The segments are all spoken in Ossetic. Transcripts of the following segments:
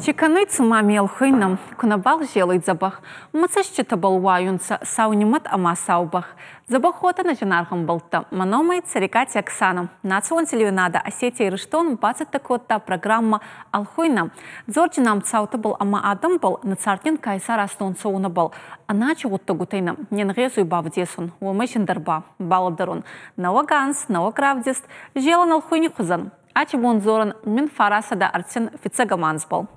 Чи кӕнуй цума ме лхуйнӕ, ку нӕбал зелуй дзӕбӕх, Мӕ цӕститӕбӕл уайунцӕ сау нимӕт ӕма сау бӕх. Дзӕбӕх уотӕ нӕ зинаргъ ӕмбӕлттӕ. Мӕ номӕй Цӕрикъати Оксана. Национ телеуинадӕ Осетия-Ирыстон бацӕттӕ кодта программӕ Ӕлхуйнӕ. Дзорджинам цаутӕбӕл ӕма адӕмбӕл нӕ цард нин ка исаразтонцӕ, уонӕбӕл. Ӕнӕчи гъуддӕгутӕй нӕ не нгъезуй бавдесун, уомӕй зиндӕр ба балӕдӕрун. Нӕуӕг анз, нӕуӕг равдист, зелӕн ӕлхуйни хузӕн. Ачи бон дзорӕн 1935 анзбӕл.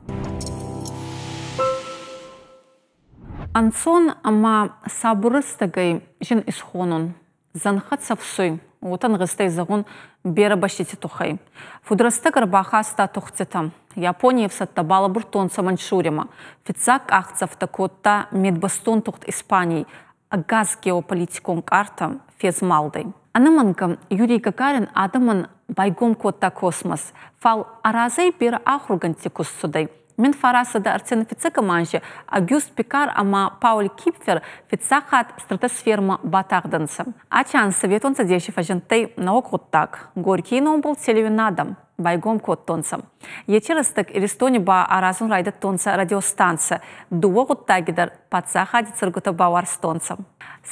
Ӕнцон ӕма сабур рӕстӕгӕй зин исхонун. Зӕнхӕ цӕфсуй, уотӕ нгъизтӕй зӕгъун берӕ бӕстити туххӕй. Фудрӕстӕг ӕрбахаста тухтитӕ. Японий ӕфсӕдтӕ балӕбурдтонцӕ Маньчжуримӕ. Фиццаг къахдзӕфтӕ кодта медбӕстон тугъд Испаний ӕгас геополитикон къартӕ фезмалдӕй. Ӕнӕмӕнгӕ Юрий Гагарин адӕмӕн байгом кодта космос, фал ӕ разӕй берӕ ахургӕндти куст цудӕй. 1935 анзи Агюст Пикар ӕма Пауль Кипфер фиццаг хатт стратосфермӕ батагъдӕнцӕ. Ачи анз Советон Цӕдеси фӕззиндтӕй нӕуӕг гъуддаг – Горькийи номбӕл телеуинадӕ байгом кодтонцӕ. Еци рӕстӕг Иристони ба аразун райдӕдтонцӕ радиостанцӕ. Дууӕ гъуддаги дӕр паддзахади цӕргутӕ бауарзтонцӕ.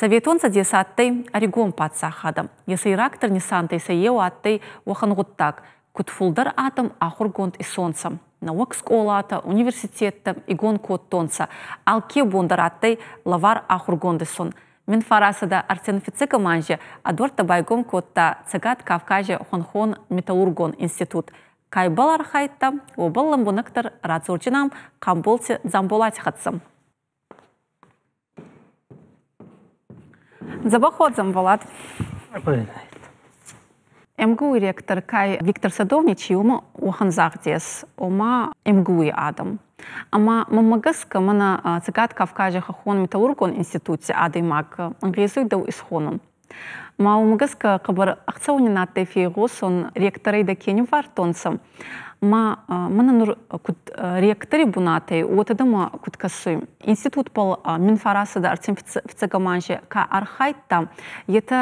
Советон Цӕдес адтӕй ӕригон паддзахадӕ. Е сӕйрагдӕр нисантӕй сӕ еу адтӕй уӕхӕн гъуддаг, куд фулдӕр адӕм ахургонд исонцӕ. Нӕуӕг скъолатӕ, университеттӕ игон кодтонцӕ. Алке бон дӕр адтӕй лӕвар ахургонд исун. 1935 анзи ӕ байгом кодта Цӕгат Кавкази хуӕнхон металлургон институт. Кайбӕл архайдта, уобӕл лӕмбунӕгдӕр радзордзинан Хъамболти Дзамболати хӕццӕ. Дзӕбӕх уо, Дзамболат. МГУ ректор Кай Виктор Садовничий уымӕ уӕхӕн загъдес, ома МГУ-йы адӕм. Ӕма мӕнмӕ гӕсгӕ мӕнӕ Цӕгат Кавкази хӕххон металлургон институти адӕймаг ӕнгъезуй дӕу исхонун. Ма уымӕ гӕсгӕ хъӕбӕр ӕхцӕуӕн адтӕй фегъосун ректорӕй дӕ ке ниввардтонцӕ. Ма мӕнӕ нур куд ректори бунатӕй, уотӕ дӕмӕ куд кӕсуй? Институтбӕл 1935 анзи ка архайдта, етӕ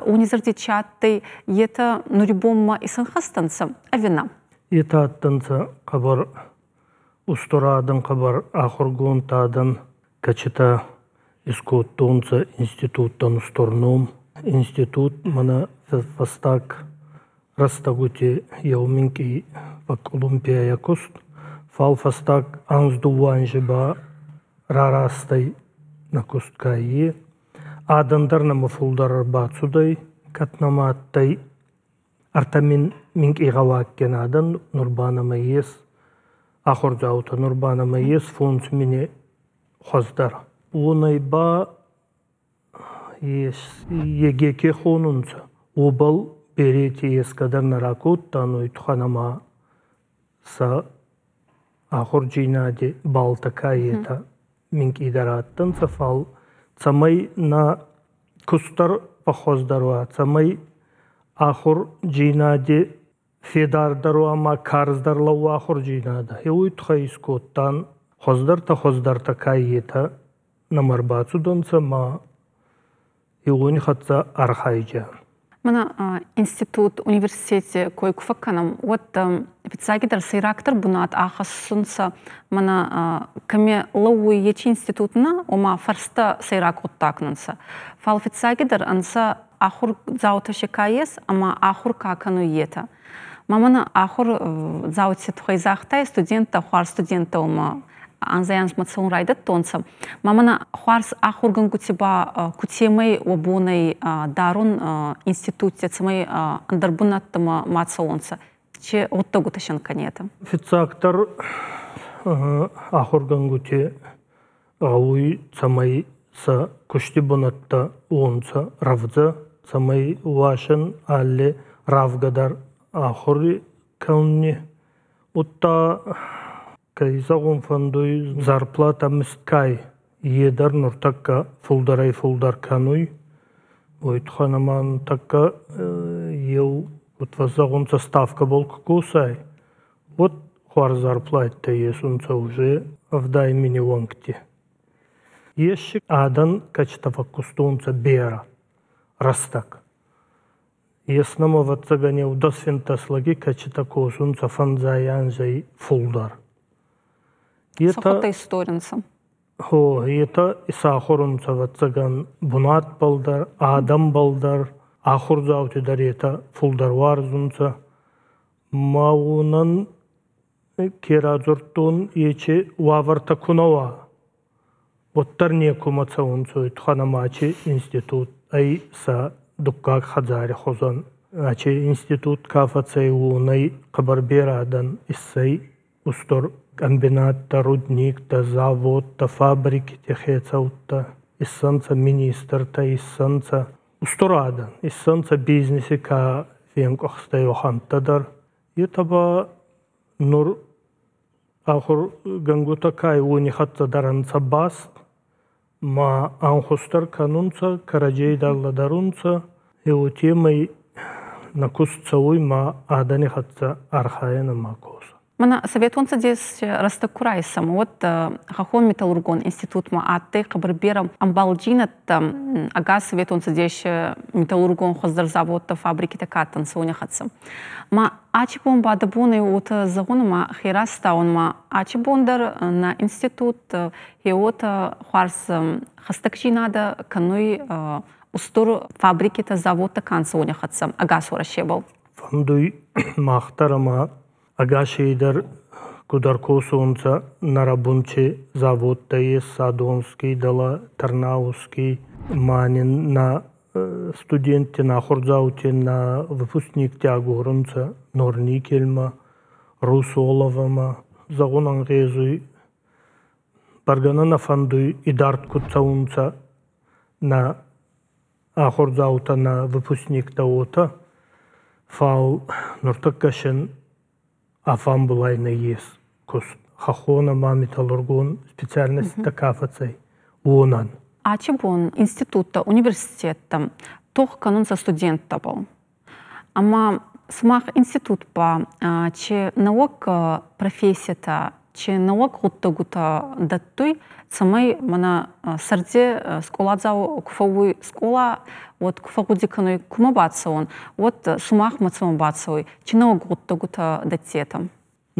уони зӕрди чи адтӕй, етӕ нури бонмӕ исӕнхӕст ӕнцӕ ӕви нӕ? Етӕ адтӕнцӕ хъӕбӕр устур адӕм, хъӕбӕр ахургонд адӕм, кӕцитӕ искодтонцӕ институттӕн устур ном. Институт мӕнӕ фӕстаг рӕстӕгути еу минкъий фӕкъкъулумпийӕй куст, фал фӕстаг анз дууӕ анзи ба рарастӕй нӕ куст каййи. Адӕн дӕр нӕмӕ фулдӕр ӕрбацудӕй, кӕд нӕмӕ адтӕй 3000 минкъий гъӕуаггин адӕн, нур ба нӕмӕ ес ахурдзаутӕ, нур ба нӕмӕ ес 5000 хуӕздӕр. Уонӕй ба ес ЕГЭ ке хонунцӕ, уобӕл берети ескӕдӕр нӕ ракодтан, уой туххӕн ӕма сӕ ахурдзийнади баллтӕ ка етӕ минкъийдӕр адтӕнцӕ, фал цӕмӕй нӕ куст дӕр фӕххуӕздӕр уа, цӕмӕй ахурдзийнади федардӕр уа ӕма карздӕр лӕууа ахурдзийнадӕ. Уой туххӕй искодтан хуӕздӕртӕ-хуӕздӕртӕ ка етӕ нӕмӕ ӕрбацудӕнцӕ ма уони хӕццӕ архайгӕ. Мӕнӕ институт, университети кой ку фӕккӕнӕм, уӕд фиццагидӕр сӕйрагдӕр бунат ахӕссунцӕ мӕнӕ кӕми лӕууй ечи институт нӕ, ома фӕрстӕ сӕйраг гъуддаг нцӕ. Фал фиццагидӕр ӕнцӕ ахурдзаутӕ си ка ес ӕма ахур ка кӕнуй, етӕ. Ма мӕнӕ ахурдзаути туххӕй загътай, студенттӕ, хуарз студенттӕ ома анзӕй-анзмӕ цӕун райдӕдтонцӕ. Ма мӕнӕ хуарз ахургӕнгути ба кутемӕй уӕ бонӕй дарун институтти, цӕмӕй ӕндӕр бунӕттӕмӕ ма цӕуонцӕ? Чи гъуддӕгутӕ син кӕнетӕ? Фиццагдӕр ахургӕнгути гъӕуй, цӕмӕй сӕ кусти бунӕттӕ уонцӕ рӕвдзӕ, цӕмӕй уасӕн алли равгӕ дӕр ахури кӕнуни. Удта кӕй зӕгъун фӕндуй, зарплатӕ мисткай е дӕр нуртӕккӕ фулдӕрӕй-фулдӕр кӕнуй. Уой туххӕн ӕма нуртӕккӕ еу куд фӕззӕгъунцӕ, ставкӕбӕл ку косай, уӕд хуарз зарплаттӕ есунцӕ уже 70 000 уӕнгти. Ес адӕн кӕцитӕ фӕккустонцӕ берӕ рӕстӕг. Ес нӕмӕ, ӕвӕццӕгӕн, еу дӕс-финддӕс лӕги, кӕцитӕ косунцӕ фӕндзай анзӕй фулдӕр. Сӕхуӕдтӕ историнцӕ. Гъо, етӕ исахур унцӕ, ӕвӕццӕгӕн, бунатбӕл дӕр, адӕмбӕл дӕр, ахурдзаути дӕр етӕ фулдӕр уарзунцӕ. Ма уонӕн ке радзурдтон, ечи уавӕртӕ ку нӕ уа, уӕддӕр некумӕ цӕунцӕ, уой туххӕн ӕма ачи институт ӕй сӕ дуккаг хӕдзари хузӕн. Ачи институт ка фӕцӕй, уонӕй хъӕбӕр берӕ адӕн иссӕй устур комбинаттӕ, рудниктӕ, заводтӕ, фабрикити хецӕуттӕ, иссӕнцӕ министртӕ, иссӕнцӕ устур адӕн, иссӕнцӕ бизнеси ка фенкъуӕхстӕй, уӕхӕнттӕ дӕр. Етӕ ба нур ахургӕнгутӕ ка ӕй, уони хӕццӕ дӕр ӕнцӕ баст, ма ӕнхус дӕр кӕнунцӕ, кӕрӕдзей дӕр лӕдӕрунцӕ. Уотемӕй нӕ куст цӕуй ма адӕни хӕццӕ архайӕн ӕма косӕн. Мӕнӕ Советон Цӕдес рӕстӕг ку райсӕм, уӕд Хӕххон-металлургон институтмӕ адтӕй хъӕбӕр берӕ ӕмбалдзийнӕдтӕ, ӕгас Советон Цӕдеси металлургон хуӕздӕр заводтӕ, фабрикитӕ ка адтӕнцӕ, уони хӕццӕ. Ма ачи бон ба дӕ бон ӕй уотӕ зӕгъун ӕма хе растаун, ма ачи бон дӕр нӕ институт хе уотӕ хуарз хӕстӕгдзийнадӕ кӕнуй устур фабрикитӕ, заводтӕ ка нцӕ, уони хӕццӕ ӕгас Уӕрӕсебӕл. Фӕндуй мах дӕр ӕма ӕгасейдӕр куд ӕркосонцӕ нӕ рӕбунти заводтӕ ес Садонский, дӕлӕ Тарнауский, ма нин нӕ студентти, нӕ ахурдзаути, нӕ выпускникти агорунцӕ Норникельмӕ, Русоловамӕ. Зӕгъун ӕнгъезуй, бӕргӕ нӕ нӕ фӕндуй идард куд цӕунцӕ нӕ ахурдзаутӕ, нӕ выпускниктӕ, уотӕ, фал нуртӕккӕ син афамбулай нӕййес куст. Хӕххон ӕма металлургон специальносттӕ ка фӕцӕй, уонӕн. Ачи бон институттӕ, университеттӕ тох кӕнунцӕ студенттӕбӕл. Ӕма сумах институт ба чи нӕуӕг професситӕ, чи нӕуӕг гъуддӕгутӕ дӕттуй, цӕмӕй мӕнӕ сӕрди скъоладзау ку фӕууй скъола, уӕд ку фӕгъгъуди кӕнуй, кумӕ бацӕуон, уӕд сумахмӕ цӕмӕ бацӕуй, чи нӕуӕг гъуддӕгутӕ дӕттетӕ?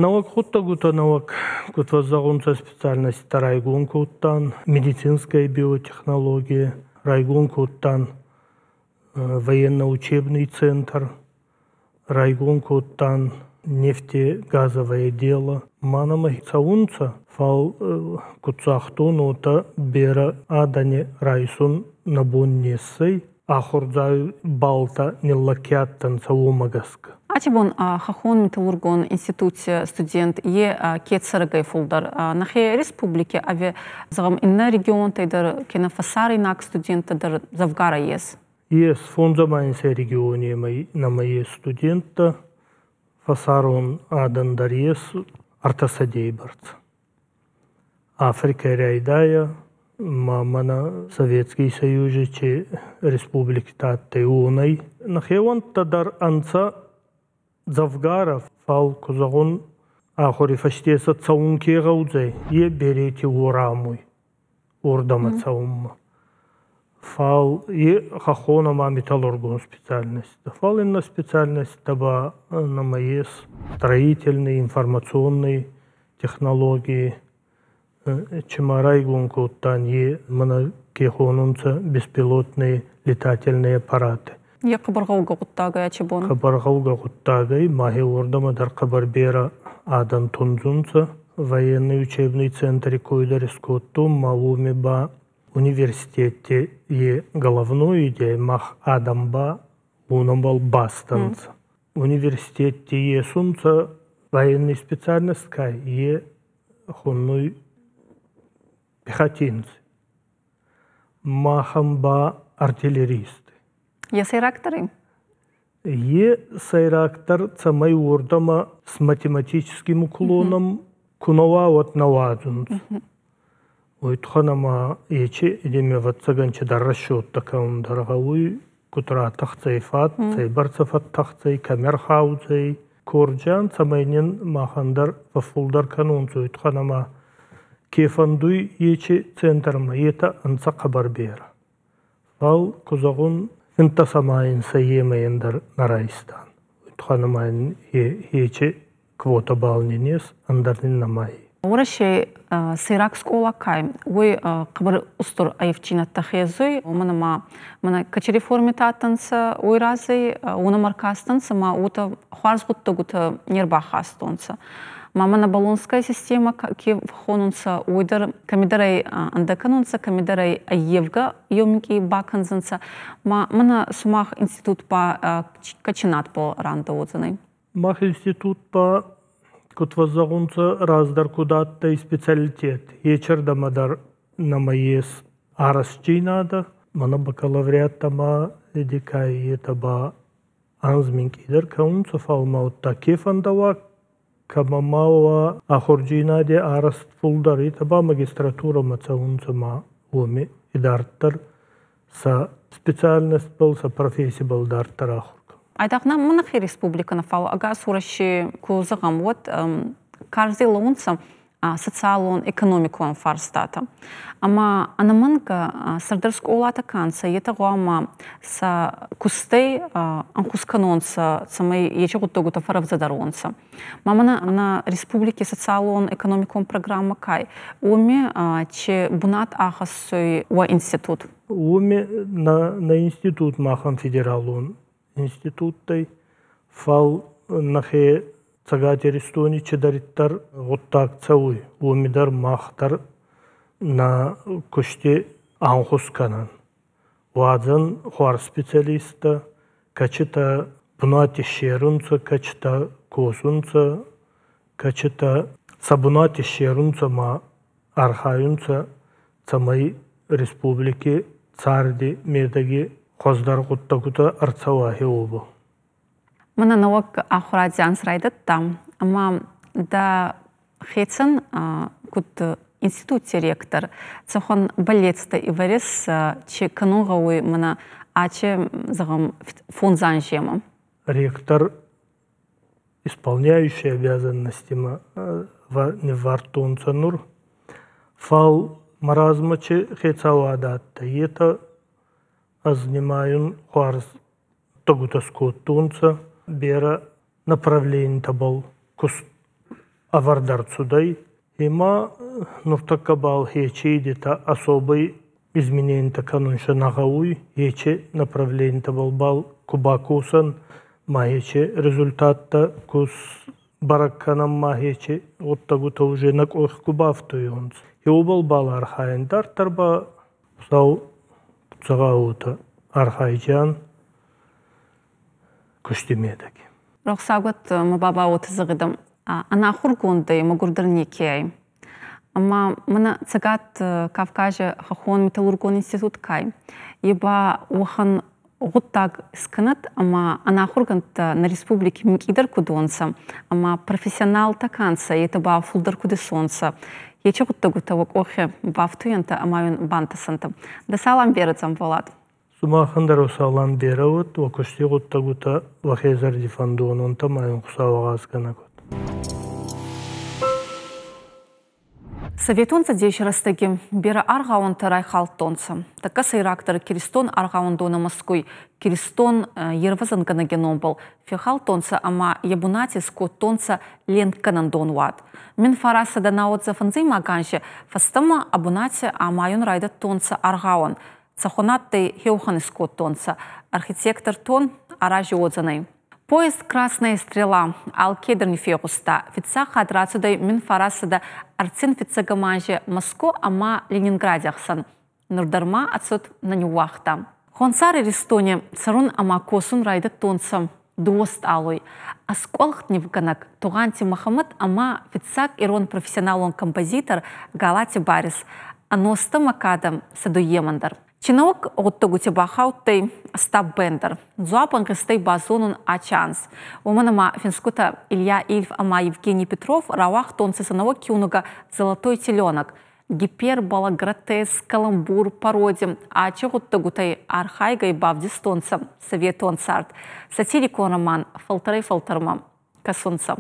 Нӕуӕг гъуддӕгутӕ нӕуӕг, куд фӕззӕгъунцӕ, специальносттӕ райгон кодтан, медицинская биотехнология райгон кодтан, военно-учебный центр райгон кодтан, нефтегазовое дело. Ма нӕмӕ цӕунцӕ, фал куд загътон, уотӕ берӕ адӕни райсун нӕ бон не ссӕй. Ахурдзау баллтӕ ниллӕг ке адтӕнцӕ, уомӕ гӕсгӕ. Аци бон Хӕххон-металлургон институти студент е ке цӕрӕгӕй фулдӕр нӕхе республики ӕви, зӕгъӕм, иннӕ регионтӕй дӕр кенӕ фӕсарӕйнаг студенттӕ дӕр дзӕвгарӕ ес? Ес, фондзӕмӕ регионемӕй нӕмӕ ес студенттӕ, фӕсарон адӕн дӕр ес ӕртӕсӕдей бӕрцӕ. Африкӕй райдайӕ ма мӕнӕ Советский Союзи чи республикитӕ адтӕй, уонӕй. Нӕхеуӕнттӕ дӕр ӕнцӕ дзӕвгарӕ, фал, ку зӕгъун, ахури фӕсте сӕ цӕун ке гъӕудзӕй, е берети уорамуй уордӕмӕ цӕунмӕ. Фал е хӕххон ӕма металлургон специальностьтӕ. Фал иннӕ специальностьтӕ ба нӕмӕ ес строительный, информационный технологии, чима райгон кодтан, е мӕнӕ ке хонунцӕ беспилотные летательные аппараты. Е хъӕбӕр гъӕугӕ гъуддаг ӕй ачи бон. Хъӕбӕр гъӕугӕ гъуддаг ӕй, мӕхе уордӕмӕ дӕр хъӕбӕр берӕ адӕн тундзунцӕ. Военный учебный центри кой дӕр искодтон, ма уоми ба университетти е головной идея, мах адӕм ба уонӕбӕл бастӕнцӕ. Университетти есунцӕ военный специальность ка е хуннуй пехотинцы. Махӕн ба артиллеристы. Е сӕйрагдӕр Е сӕйрагдӕр, цӕмӕй уордӕмӕ с математическим уклоном ку нӕ уа, уӕд нӕ уадзунцӕ. Уой туххӕн ӕма ечи идеме ӕвӕццӕгӕн чидӕр расчеттӕ кӕнун дӕр гъӕуй, куд ратӕхдзӕй фат, цӕйбӕрцӕ фӕттӕхдзӕй, кӕми ӕрхаудзӕй. Корджан, цӕмӕй нин махӕн дӕр фӕффулдӕр кӕнунцӕ, уой туххӕн ӕма ке фӕндуй ечи центрмӕ, етӕ ӕнцӕ хъӕбӕр берӕ. Фал, ку зӕгъун, финддӕсӕма инсӕйемӕ дӕр нӕ райстан. Уой туххӕн ӕма ечи квотабӕл нин ес, ӕндӕр нин нӕма. Уӕрӕсей сӕйраг скъола кай, уой хъӕбӕр устур ӕййивддзийнӕдтӕ хезуй, уомӕн ӕма мӕнӕ кӕци реформитӕ адтӕнцӕ, уой разӕй уонӕмӕ ӕркастӕнцӕ ма уотӕ хуарз гъуддӕгутӕ не рбахастонцӕ. Ма мӕнӕ Болонская системӕ ке хонунцӕ, уой дӕр кӕмидӕр ӕй ӕндӕ кӕнунцӕ, кӕмидӕр ӕй ӕййевгӕ еуминкъий бакӕндзӕнцӕ. Ма мӕнӕ сумах институт ба кӕци надбӕл рандӕ уодзӕнӕй? Мах институт ба, куд фӕззӕгъунцӕ, раздӕр куд адтӕй специалитет, ечердӕмӕ дӕр нӕмӕ ес арӕзтдзийнадӕ. Мӕнӕ бакалавриаттӕ ма етӕ ба анз минкъийдӕр кӕунцӕ, фал ма удта ке фӕндӕуа, кӕмӕ ма уа ахурдзийнади арӕзт фулдӕр, етӕ ба магистратурӕмӕ цӕунцӕ ма уоми идарддӕр сӕ специальностьбӕл, сӕ профессибӕл дарддӕр ахур кӕнун. Айдагъ нӕ нӕхе республикӕ нӕ, фал ӕгас Уӕрӕсе ку зӕгъӕм, уӕд карзӕй лӕуунцӕ социалон, экономикон фарстатӕ. Ӕма ӕнӕмӕнгӕ сӕрдӕр скъолатӕ ка нцӕ, етӕ гъӕуама сӕ кустӕй ӕнхус кӕнонцӕ, цӕмӕй ечи гъуддӕгутӕ фӕрӕвдзӕдӕр уонцӕ. Ма мӕнӕ нӕ республики социалон-экономикон программӕ кай, уоми чи бунат ахӕссуй уӕ институт? Уоми нӕ институт махӕн федералон институттӕй, фал нӕхе Цӕгат Иристони чидӕриддӕр гъуддаг цӕуй, уоми дӕр мах дӕр нӕ кусти ӕнхус кӕнӕн. Уадзӕн хуарз специалисттӕ, кӕцитӕ бунат иссерунцӕ, кӕцитӕ косунцӕ, кӕцитӕ сӕ бунат иссерунцӕ ма архайунцӕ, цӕмӕй республики царди медӕги хуӕздӕр гъуддӕгутӕ ӕрцӕуа хеуобӕл. Мӕнӕ нӕуӕг ахуради анз райдӕдта, ӕма дӕ хецӕн куд институти ректор цӕхуӕн бӕллецтӕ ивӕрис, чи кӕнун гъӕуй мӕнӕ ачи, зӕгъӕм, фондз анземӕ? Ректор, исполняющий обязанности ниввардтонцӕ нур, фал мӕ размӕ чи хецауадӕ адтӕй, етӕ ӕз нимайун хуарз гъуддӕгутӕ скодтонцӕ, берӕ направленитӕбӕл куст ӕвӕрд ӕрцудӕй. Ӕма нуртӕккӕ бал хечи идетӕ особый измененийтӕ кӕнун сӕ нӕ гъӕуй, ечи направленитӕбӕл бал ку бакосӕн, ма ечи результаттӕ ку бӕрӕг кӕнӕн, ма ечи гъуддӕгутӕ уже нӕ къох ку бафтуйонцӕ. Еубӕл бал архайӕн. Дарддӕр ба Хуцау дзӕгъӕлутӕ архайджиан кусти медӕги. Рохсагуат мӕ баба уотӕ зӕгъидӕ, ӕнахургондӕй мӕгурдӕр неке ӕй. Ӕма мӕнӕ Цӕгат Кавкази хӕххон металлургон институт кай, е ба уӕхӕн гъуддаг скӕнӕд ӕма ӕнахургӕндтӕ нӕ республики минкъийдӕр куд уонцӕ ӕма профессионалтӕ ка нцӕ, етӕ ба фулдӕр куд исуонцӕ. Ечи гъуддӕгутӕ уӕ къохи бафтуйӕнтӕ ӕма уин бантӕсӕнтӕ. Дӕ салам берӕ, Дзамболат. Сумахӕн дӕр салам берӕ уӕд, уӕ кусти гъуддӕгутӕ уӕхе зӕрди фӕндон уӕнтӕ ма ин Хуцау агъазгӕнӕг уӕд. Советон Цӕдеси рӕстӕги берӕ аргъауӕнтӕ райхалдтонцӕ. Тӕккӕ сӕйрагдӕр киристон аргъауӕндонӕ Мӕскуй киристон ервӕзӕнгӕнӕги номбӕл фехалдтонцӕ ӕма е бунати скодтонцӕ ленкгӕнӕн донуат. 1995 анзи фӕстӕмӕ ӕ бунати амайун райдӕдтонцӕ аргъауӕн. Цӕхуӕн адтӕй, хеуӕхӕн искодтонцӕ. Архитектор тон арази уодзӕнӕй. Поезд «Красная стрела» алкедӕр не фегъуста. Фиццаг хатт рацудӕй 1935 анзи Москва ӕма Ленингради ӕхсӕн. Нур дӕр ма ӕ цот нӕ ниууагъта. Хонсар Иристони цӕрун ӕма косун райдӕдтонцӕ дууӕ стъалуй. Ӕскъуӕлхт нивгӕнӕг Тугъанти Мӕхӕмӕт ӕма фиццаг ирон профессионалон композитор Галати Барис ӕностӕмӕ кадӕ сӕ дуййемӕн дӕр. Чи нӕуӕг гъуддӕгути бахаудтӕй Остап Бендер. Дзуапп ӕнгъизтӕй базонун ачи анз. Уомӕн ӕма финсгутӕ Илья Ильф ӕма Евгений Петров рауагътонцӕ сӕ нӕуӕг киунугӕ «Золотой теленок». Гипербола, гротеск, каламбур, пароди ачи гъуддӕгутӕй архайгӕй бавдистонцӕ советон цард. Сатирикон роман фӕлтӕрӕй-фӕлтӕрмӕ кӕсунцӕ.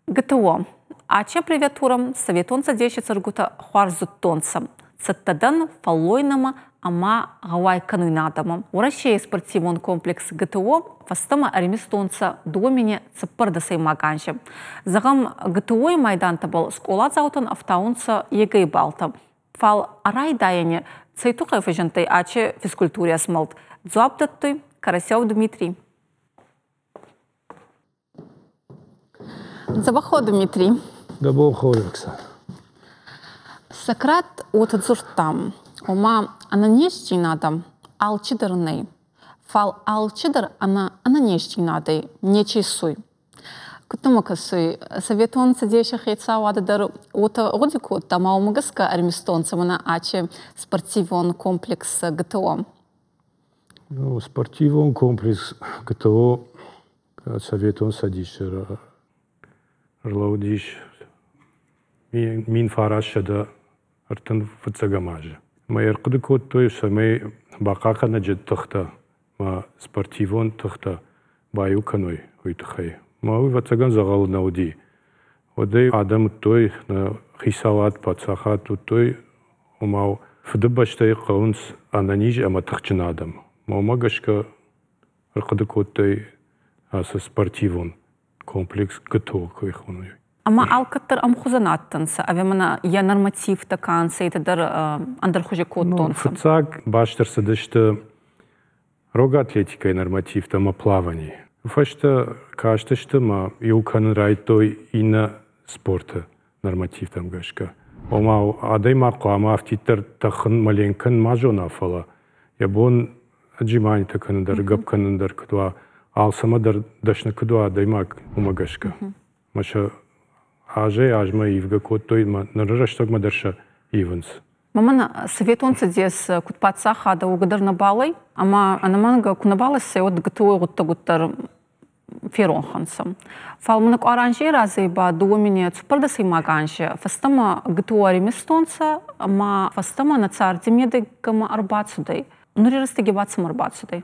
ГТО. Ачи аббревиатурӕ Советон Цӕдеси цӕргутӕ хуарз зудтонцӕ. Цӕттӕ дӕн фӕллойнӕмӕ. ӕма гъӕуайкӕнуйнадӕмӕ. Уӕрӕсей спортивон комплекс ГТО фӕстӕмӕ ӕримистонцӕ 2014 анзи. Зӕгъӕм, ГТО-й майдантӕбӕл скъоладзаутӕн ӕфтаунцӕ ЕГЭ-й баллтӕ. Фал райдайӕни цӕй туххӕй фӕззиндтӕй ачи физкультури ӕзмӕлд? Дзуапп дӕттуй Карасев Дмитрий. Дзӕбӕх Дмитрий. Дӕ бон хорз, Оксана. Сократ уотӕ дзурдта, ома ӕнӕнездзийнадӕ алчидӕр нӕй, фал алчидӕр ӕнӕ ӕнӕнездзийнадӕй нечи исуй. Куд дӕмӕ кӕсуй, Советон Цӕдеси хецауадӕ дӕр уотӕ гъуди кодта, ма уомӕ гӕсгӕ ӕримистонцӕ мӕнӕ ачи спортивон комплекс ГТО? Ну, спортивон комплекс ГТО Советон Цӕдисы ӕрлӕудис 1935 азы. Ӕмӕ ӕрхъуыды кодтой, цӕмӕй бахъахъхъӕнӕджы тыхтӕ ӕмӕ спортивон тыхтӕ баиу кӕной, уый тыххӕй. Ӕмӕ уый, ӕвӕццӕгӕн, дзӕгъӕлы нӕ уыди. Уӕдӕй адӕм уыдтой, нӕ хицауад, паддзахад уыдтой, ома Фыдыбӕстӕйы хъӕуынц ӕнӕниз ӕмӕ тыхджын адӕм. Ӕмӕ уымӕ гӕсгӕ ӕрхъуыды кодтой ацы спортивон комплекс ГТО кӕй хоной. Ӕма алкӕддӕр ӕмхузӕн адтӕнцӕ, ӕви мӕнӕ йӕ нормативтӕ ка нцӕ, етӕ дӕр ӕндӕрхузи кодтонцӕ? Фыццаг баст ӕрцыдысты рог атлетикӕйы нормативтӕ ӕмӕ плаванийы. Фӕстӕ кастысты ӕмӕ иу кӕнын райдыдтой иннӕ спорты нормативтӕм гӕсгӕ. Ома адӕймаг хъуамӕ афтиддӕр тӕхын мӕ ленк кӕнын ма зона, фӕлӕ йӕ бон отжиманитӕ кӕнын дӕр, гӕпп кӕнын дӕр куыд уа, алцӕмӕ дӕр дӕсны куыд уа адӕймаг, уымӕ гӕсгӕ. Мӕ сӕ азӕй-азмӕ ивгӕ кодтой ӕмӕ ныры рӕстӕгмӕ дӕр сӕ ивынц. Мӕнӕ Советон Цӕдес куд паддзахадӕ, уогӕ дӕр нӕбал ӕй, ӕма ӕнӕмӕнгӕ ку нӕбал иссӕй, уӕд ГТО-й гъуддӕгутӕ дӕр феронх ӕнцӕ. Фал мӕнӕ къуар анзей разӕй ба 2014 анзи фӕстӕмӕ ГТО ӕримистонцӕ ӕма фӕстӕмӕ нӕ царди медӕггӕмӕ ӕрбацудӕй. Нури рӕстӕги ба цӕмӕ ӕрбацудӕй?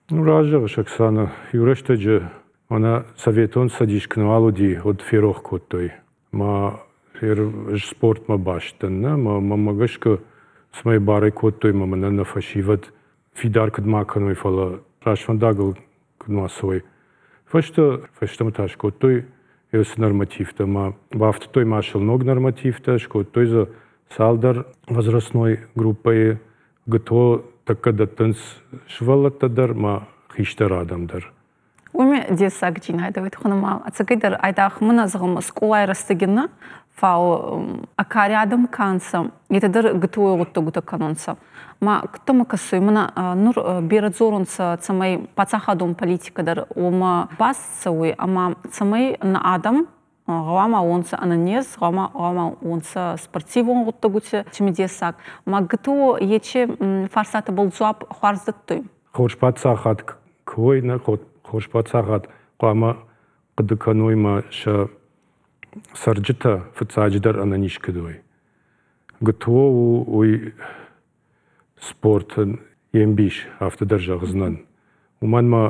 Ну, разӕгъыс, Оксана, иу рӕстӕджы мӕнӕ Советон Цӕдис куы нал уыди, уӕд ферох кодтой. Мӕ спортмӕ баст дӕн, нӕ, мӕ гӕсгӕ цӕмӕй барӕй кодтой, мӕ мӕнӕн нӕ фӕсивӕд фидар куыд ма кӕной, фӕлӕ раст фӕндагыл куыд ма цӕуой. Фӕстӕ фӕстӕмӕ та скодтой уыцы нормативтӕ ӕмӕ бафтыдтой ма сыл ног нормативтӕ, скодтой дзы цалдӕр возрастной группӕйы ГТО тӕккӕ дӕттынц сывӕллӕттӕ дӕр ӕмӕ хистӕр адӕм дӕр. Уыми дессагдзийнадӕ хунӕма ӕцӕгӕйдӕр айдагъ мӕнӕ зӕгъӕм скъолай рӕстӕги нӕ, фал акари адӕм ка нцӕ, етӕ дӕр ГТО-й гъуддӕгутӕ кӕнунцӕ. Ма кудтӕмӕ кӕсуй, мӕнӕ нур берӕ дзорунцӕ, цӕмӕй паддзахадон политикӕ дӕр уомӕ баст цӕуй ӕма цӕмӕй нӕ адӕм гъӕуама уонцӕ ӕнӕнез, гъӕуама уонцӕ спортивон гъуддӕгути цимидесаг. Ма ГТО ечи фарстатӕбӕл дзуапп хуарз дӕттуй. Хорз паддзахад куы уой, нӕ хорз паддзахад хъуамӕ хъуыды кӕной ӕмӕ сӕ цӕрджытӕ фыццаджыдӕр ӕнӕниз куыд уой. ГТО у уый спортӕн йе мбис, афтӕ дӕр зӕгъдзынӕн. Уымӕн ӕмӕ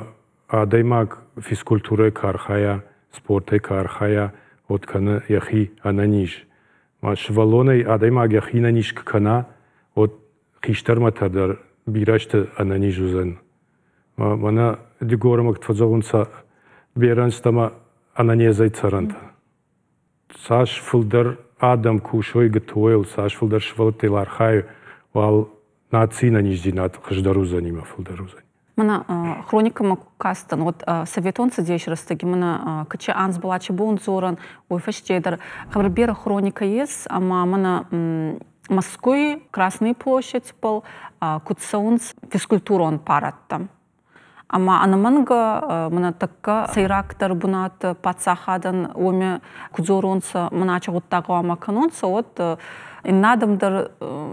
адӕймаг физкультурӕйы куы архайа, спортӕй куы архайа, уӕд кӕны йӕхи ӕнӕниз. Ӕмӕ сывӕллонӕй адӕймаг йӕхи ӕнӕниз куы кӕна, уӕд хистӕрмӕ дӕр бирӕ сты ӕнӕниз уыдзӕн. Мӕнӕ Дигорӕмӕ куыд фӕзӕгъунцӕ, берӕ ӕнзтӕмӕ ӕнӕнезӕй цӕрӕнтӕ. Цас фылдӕр адӕм кусой ГТО-йыл, цас фылдӕр сывӕллӕттыл архайы, уал нацийы ӕнӕниздзинад хуыздӕр уыдзӕни ӕмӕ фылдӕр уыдзӕни. Мӕнӕ хроникӕмӕ ку кастӕн, уӕд Советон Цӕдеси рӕстӕги мӕнӕ кӕчи анз Балачи бон дзорӕн, уой фӕсте дӕр хъӕбӕр берӕ хроникӕ ес, ӕма мӕнӕ Москвй Красный площадьбӕл куд цӕунц физкультурон парадтӕ. Ӕма ӕнӕмӕнгӕ мӕнӕ тӕккӕ сӕйрагдӕр бунат паддзахадӕн уоми ку дзоронцӕ, мӕнӕ гъуддаг гъӕуама кӕнонцӕ, уӕд иннӕ адӕм дӕр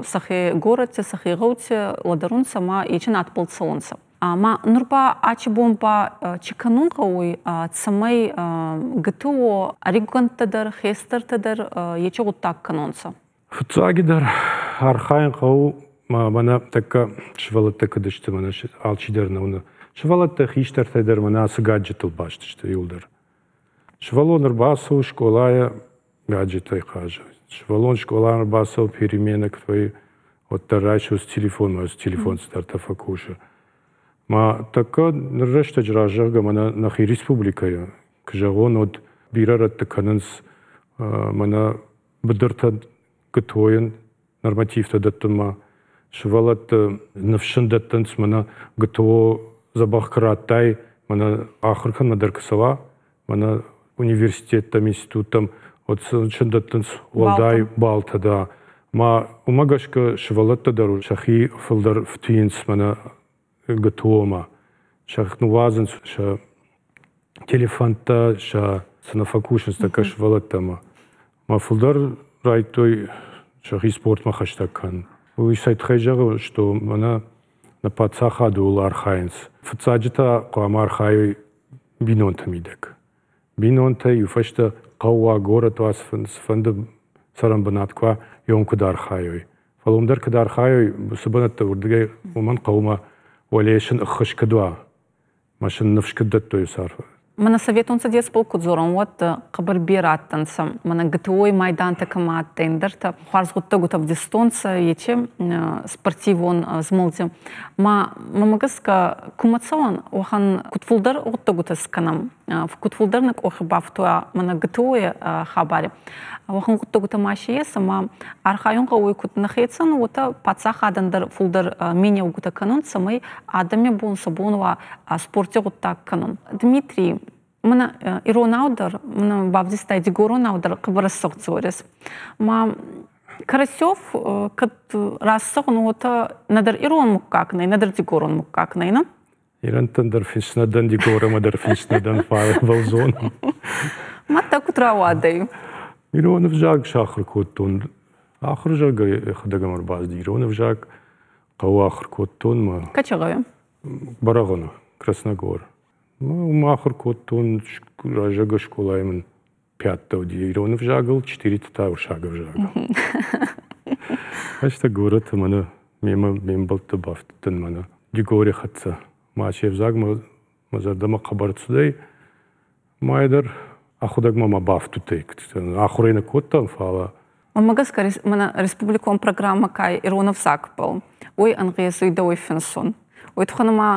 сӕхе горӕтти, сӕхе гъӕути лӕдӕрунцӕ ӕма ечи надбӕл цӕунцӕ. Ӕма нур ба ачи бон ба чи кӕнун гъӕуй, цӕмӕй ГТО ӕригӕнттӕ дӕр, хестӕртӕ дӕр ечи гъуддаг кӕнонцӕ? Фыццагидӕр архайын хъӕуы мӕнӕ тӕккӕ сывӕллӕттӕ куыд сты, мӕнӕ алчидӕр нӕ уыны. Сывӕллӕттӕ хистӕртӕ дӕр мӕнӕ ацы гаджеттыл баст сты иуылдӕр. Сывӕллон ӕрбацӕуы скъолайӕ гаджетӕй хъазы. Сывӕллон скъолайӕ ӕрбацӕуы переменӕ куы вӕййы, Уӕддӕр райсус телефонмӕ, телефон цыдӕртӕ фӕкусы. Ма тӕккӕ ныр рӕстӕджы раззӕгъгӕ мӕнӕ нӕхи республикӕйы, куы зӕгъон, уӕд бирӕ рӕтты кӕнынц мӕнӕ быдыртӕ ГТО-йӕн нормативтӕ дӕттынмӕ, сывӕллӕтты ныфсын дӕттынц, мӕнӕ ГТО дзӕбӕх куы радтай, мӕнӕ ахуыр кӕнынмӕ дӕр куы цӕуа, мӕнӕ университеттӕм, институттӕм, уӕд сын дӕттынц уӕлдай балтӕ да. Ма уымӕ гӕсгӕ сывӕллӕттӕ дӕр сӕхи фылдӕр фтийынц мӕнӕ ГТО-мӕ. Сӕхи ныууадзынц сӕ телефонтӕ, сӕ цы нӕ фӕкусынц, тӕккӕ сывӕллӕттӕмӕ. Ма фылдӕр райдтой сӕхи спортмӕ хӕстӕг кӕнын. Уый цӕй тыххӕй зӕгъы, что мӕнӕ нӕ паддзахады ууыл архайынц. Фыццаджы та хъуамӕ архайой бинонты мидӕг. Бинонтӕ иу фӕстӕ хъӕу уа, горӕт уа, цыфӕнды цӕрӕнбынат куы уа, йон куыд архайой. Фӕлӕ уым дӕр куыд архайой, уыцы бынӕттӕ уырдыгӕй уымӕн хъӕумӕ уӕлейы сын ӕххуыс куыд уа, ма сын ныфс куыд дӕттой цард. Мӕнӕ Советон Цӕдесбӕл ку дзорӕн, уӕд хъӕбӕр берӕ адтӕнцӕ. Мӕнӕ ГТО-й майдантӕ кӕмӕ адтӕй, ӕндӕртӕ хуарз гъуддӕгутӕ ӕвдистонцӕ ечи спортивон змӕлди. Ма мӕмӕ гӕсгӕ, кумӕ цӕуӕн, уӕхӕн куд фулдӕр гъуддӕгутӕ скӕнӕм, куд фулдӕр нӕ къохи бафтуа мӕнӕ ГТО-йи хабари, уӕхӕн гъуддӕгутӕ ма си ес, ӕма архайун гъӕуй куд нӕхецӕн, уотӕ паддзахадӕн дӕр фулдӕр менеугутӕ кӕнун, цӕмӕй адӕми бон сӕ бон уа спорти гъуддаг кӕнун. Дмитрий, мӕнӕ иронау дӕр, мӕнӕ бавдистай дигоронау дӕр хъӕбӕр рӕсугъд Ма Карасев кӕд рацӕгъун, уотӕ нӕдӕр ирон муггаг нӕй, нӕдӕр дигорон муггаг нӕй, нӕ? Ирӕнттӕн дӕр финст дӕн, дигорӕмӕ дӕр финст дӕн, фал бӕлзон. Мадта куд рауадӕй? Ирон ӕвзаг сахур кодтон. Ахур зӕгъгӕ, йӕхӕдӕг ӕм ӕрбацыди. Ирон ӕвзаг хъӕуы ахуыр кодтон ма. Кӕчегъӕуи? Бӕрӕгъуыны, Красногор. Уым ахуыр кодтон раззаг скъолайы мын пяттӕ уыди ирон ӕвзагыл, четыретӕ та уырыссаг ӕвзагыл. Фӕстӕ горӕты мӕнӕ мемӕ ме мбӕлтты бафтыдтӕн мӕнӕ Дигори хӕццӕ. Ма се взаг мӕ зӕрдӕмӕ хъӕбӕр цудӕй. Ма дӕр ӕхуӕдӕг ма бафтудтӕй. Ахурӕй нӕ кодтам, фӕлӕ Мӕнмӕ гӕсгӕ мӕнӕ республикон программӕ ка ирон ӕвзагбӕл, уой ӕнгъезуй дӕуӕй финсун. Уой туххӕн ӕма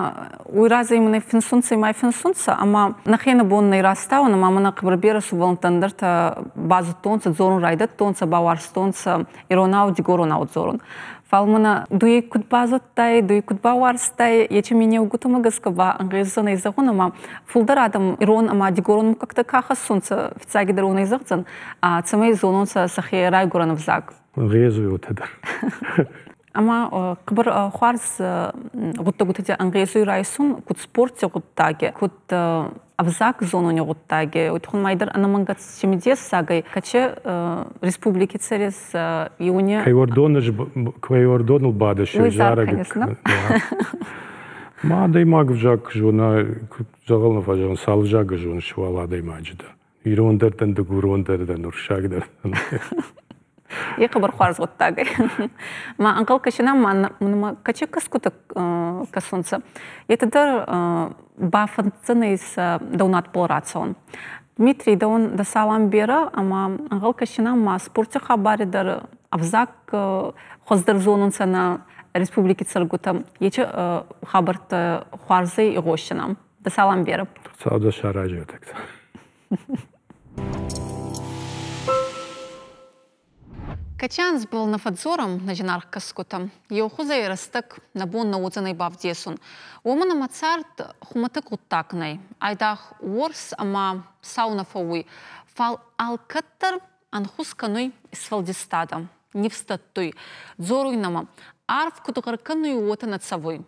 уой разӕй мӕнӕ финсунцӕ ма финсунцӕ, ӕма нӕхе нӕ бон нӕ растауӕн, ӕма мӕнӕ хъӕбӕр берӕ сувӕллӕнттӕн дӕртӕ базудтонцӕ, дзорун райдӕдтонцӕ, бауарзтонцӕ иронау, дигоронау дзорун. Фал мӕнӕ дуй куд базудтай, дуй куд бауарзтай, ечи минеугутӕмӕ гӕсгӕ ба ӕнгъездзӕнӕй зӕгъун, ӕма фулдӕр адӕм ирон ӕма дигорон муггӕгтӕ ка хӕссунцӕ, фиццагидӕр уонӕй зӕгъдзӕн, цӕмӕй зононцӕ сӕхе райгурӕн ӕвзаг. Ӕнгъезуй уотӕ дӕр. Ӕма хъӕбӕр хуарз гъуддӕгутӕ ӕнгъезуй райсун, куд спорти гъуддаги, куд ӕвзаг зонуни гъуддаги. Уой туххӕн ма дӕр ӕнӕмӕнгӕ цимидессагӕй, кӕче республики цӕрес иуне. Кӕй уӕрдоныл бадыс, зарӕг. Ма адӕймаг ӕвзаг куы зона, дзӕгъӕл нӕ фӕзӕгъын, цал ӕвзагы зоныс, уал адӕймаджы дӕр. Ирон дӕр дӕн, дыгурон дӕр дӕн, уырыссаг дӕр дӕн. Е хъӕбӕр хуарз гъуддаг ӕй. Ма ӕнхъӕл кӕсинӕ ма ма кӕче кӕсгутӕ кӕсунцӕ. Етӕ дӕр бафӕнддзӕнӕй сӕ дӕу надбӕл рацӕун. Дмитрий, дӕуӕн дӕ салам берӕ ӕма ӕнхъӕл кӕсинӕ ма спорти хабари дӕр ӕвзаг хуӕздӕр зонунцӕ нӕ республики цӕргутӕ. Ечи хабӕрттӕ хуарзӕй игъосинӕ. Дӕ салам берӕ. Хуцау дӕ саразӕд. Кӕци анзбӕл нӕ фӕдздзорӕм, нӕ зинаргъ кӕсгутӕ, еу хузӕй рӕстӕг нӕ бон нӕ уодзӕнӕй бавдесун. Уомӕн ӕма цард хумӕтӕг гъуддаг нӕй. Айдагъ уорс ӕма сау нӕ фӕууй, фал алкӕддӕр ӕнхус кӕнуй исфӕлдистадӕ, нифс дӕттуй, дзоруй нӕмӕ, арф куд гъӕр кӕнуй, уотӕ нӕ цӕвуй.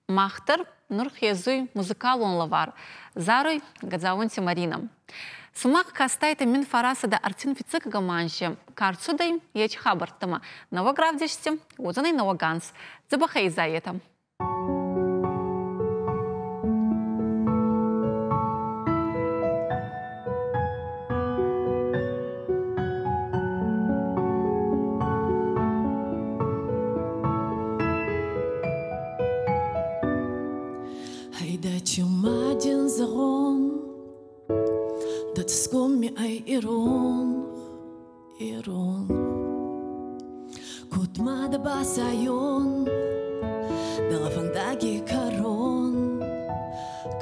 Мах дӕр нур хезуй музыкалон лӕвар, заруй Гадзаонти Маринӕ. Сумах кастайтӕ мин фарасадӕ ӕртин фиццагӕм анзи ка рцудӕй, ечи хабӕрттӕмӕ. Нӕуӕг равдисти уодзӕнӕй нӕуӕг анз. Дзӕбӕхӕй изайетӕ. Хайдачи мадин зӕгъон, дӕ цӕсгом ми ӕй иронх, иронх. Куд ма дӕ басайон, дӕлӕ фӕндаги кӕрон,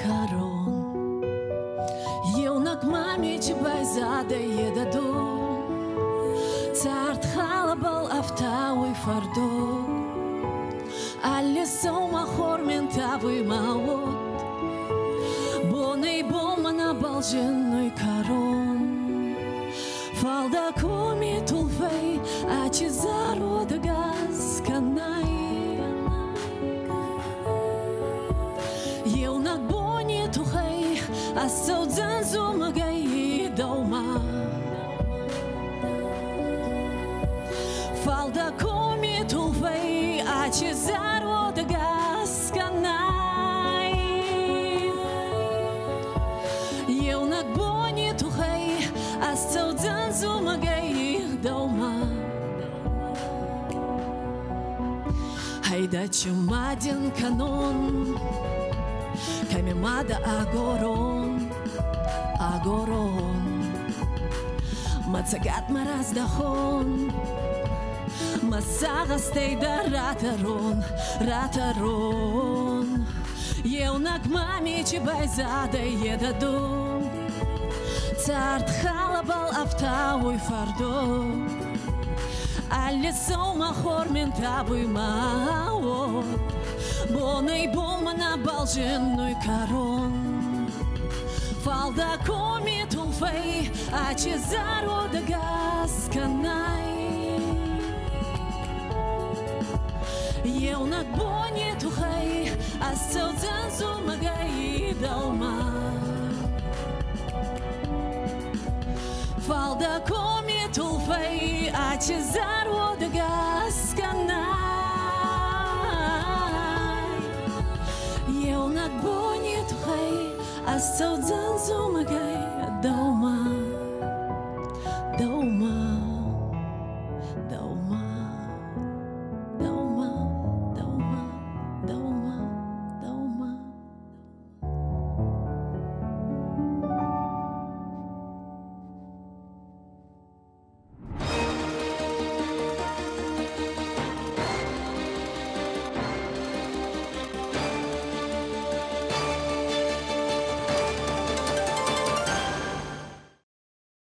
кӕрон. Еунӕг ма ми чи байзадӕй, е дӕ ду. Цард халабӕл ӕфтауй фӕрдуг. Алли сӕумӕ хор мин тавуй мӕ уод. Бонӕй-бонмӕ нӕбал зиннуй кӕрон. Фал дӕ коми тулфӕй ачи зародгӕс кӕнай. Еунӕг бони туххӕй ӕссӕудзӕн зумӕгӕй дӕумӕ. Фал дӕ коми тулфӕй ачи зародгӕс кӕнай. Еунӕг бони туххӕй ӕссӕудзӕн зумӕгӕй дӕумӕ. Гьӕйдӕ чумадин кӕнон, кӕми ма дӕ агорон, агорон. Мӕ цӕгатмӕ раздӕхон, мӕ сагъӕстӕй дӕр ратӕрон, ратӕрон. Еунӕг ма ми чи байзадӕй, е дӕ ду. Цард халабӕл ӕфтауй фӕрдуг. Алли сӕумӕ хор мин тавуй мӕ уод. Бонӕй-бонмӕ нӕбал зиннуй кӕрон. Фал дӕ коми тулфӕй ачи зародгӕс кӕнай. Еунӕг бони туххӕй ӕссӕудзӕн зумӕгӕй дӕумӕ. Фал дӕ коми тулфӕй ачи зародгӕс кӕнай. Еунӕг бони туххӕй ӕссӕудзӕн зумӕгӕй